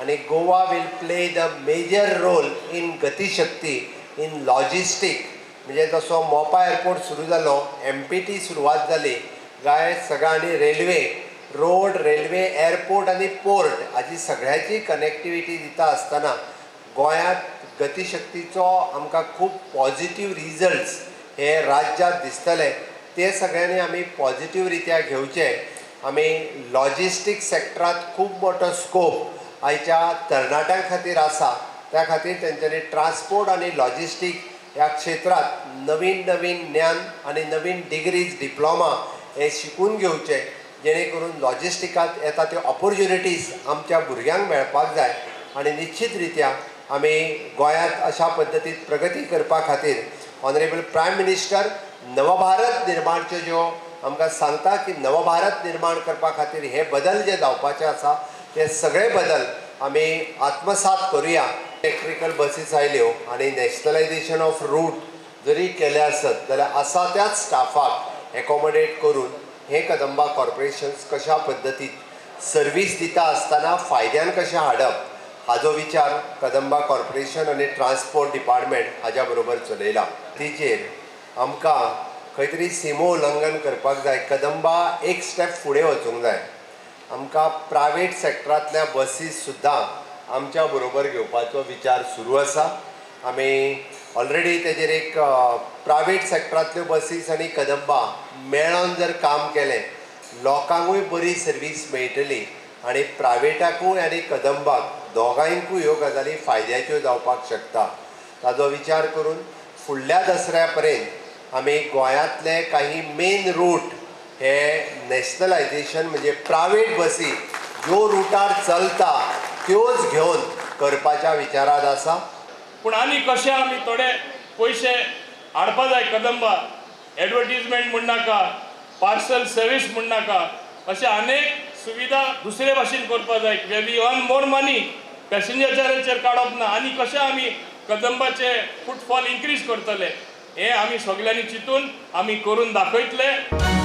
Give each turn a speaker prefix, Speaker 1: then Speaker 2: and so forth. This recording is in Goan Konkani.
Speaker 1: आनी Goa will play the major role in Gatishakti in logistic. म्हणजे जसो मोपा एअरपोर्ट सुरू जालो, MPT सुरवात जाली गाय सगळ्या आनी रेल्वे, रोड, रेल्वे, एअरपोर्ट आनी पोर्ट हाजी सगळ्याची कनेक्टिविटी दिता आसतना गोंयांत गतिशक्तीचो आमकां खूब पॉझिटीव रिजल्ट्स हे राज्यांत दिसतले. ते सगळ्यांनी आमी पॉझिटीव रित्या घेवचे. आमी लॉजिस्टीक सेक्टरांत खूब मोठो स्कोप आयच्या तरणाट्यां खातीर आसा. त्या खातीर तेंच्यांनी ट्रान्सपोर्ट आनी लॉजिस्टीक ह्या क्षेत्रांत नवीन नवीन ज्ञान आनी नवीन डिग्रीज, डिप्लोमा हे शिकून घेवचे, जेणे करून लॉजिस्टिकांत येता त्यो ऑपॉर्च्युनिटीज आमच्या भुरग्यांक मेळपाक जाय. आनी निश्चित रित्या आमी गोंयांत अशा पद्दतीन प्रगती करपा खातीर ऑनरेबल प्रायम मिनिस्टर नवभारत निर्माणच्यो ज्यो आमकां सांगता की नवभारत निर्माण करपा खातीर हे बदल जे जावपाचे आसा ते सगळे बदल आमी आत्मसात करुया. इलेक्ट्रिकल बसीस आयल्यो आनी नॅशनलायजेशन ऑफ रूट जरी केले आसत जाल्यार आसा त्याच स्टाफाक एकोमोडेट करून हे कदंबा कॉर्पोरेशन्स कशा पद्दतीन सर्वीस दिता आसतना फायद्यान कशें हाडप हाजो विचार कदंबा कॉर्पोरेशन आनी ट्रान्सपोर्ट डिपार्टमेंट हाज्या बरोबर चलयला. तिचेर आमकां खंय तरी सिमो उल्लंघन करपाक जाय. कदंबा एक स्टेप फुडें वचूंक जाय. आमकां प्रायवेट सेक्टरांतल्या बसीस सुद्दां आमच्या बरोबर घेवपाचो विचार सुरू आसा. आमी ऑलरेडी तेजेर एक प्रायवेट सेक्टरांतल्यो बसीस आनी कदंबा मेळोन जर काम केलें लोकांकूय बरी सर्वीस मेळटली आनी प्रायवेटाकूय आनी कदंबाक दोगांयकूय ह्यो गजाली फायद्याच्यो जावपाक शकता. ताजो विचार करून फुडल्या दसऱ्या पर्यंत आमी गोंयांतले काही मेन रूट हे नॅशनलायजेशन म्हणजे प्रायवेट बसी ज्यो रुटार चलता त्योच घेवन करपाच्या विचारांत आसा.
Speaker 2: पूण आनी कशें आमी थोडे पयशे हाडपा जाय कदंबा, एडवर्टीजमेंट म्हण नाका, पार्सल सर्वीस म्हण नाका, अशे अनेक सुविधा दुसरे भाशेन करपा जाय. We earn more money, पॅसेंजराचेर काडप ना. आनी कशें आमी कदंबाचे फुटफॉल इन्क्रीज करतले हें आमी सगल्यांनी चिंतून आमी करून दाखयतले.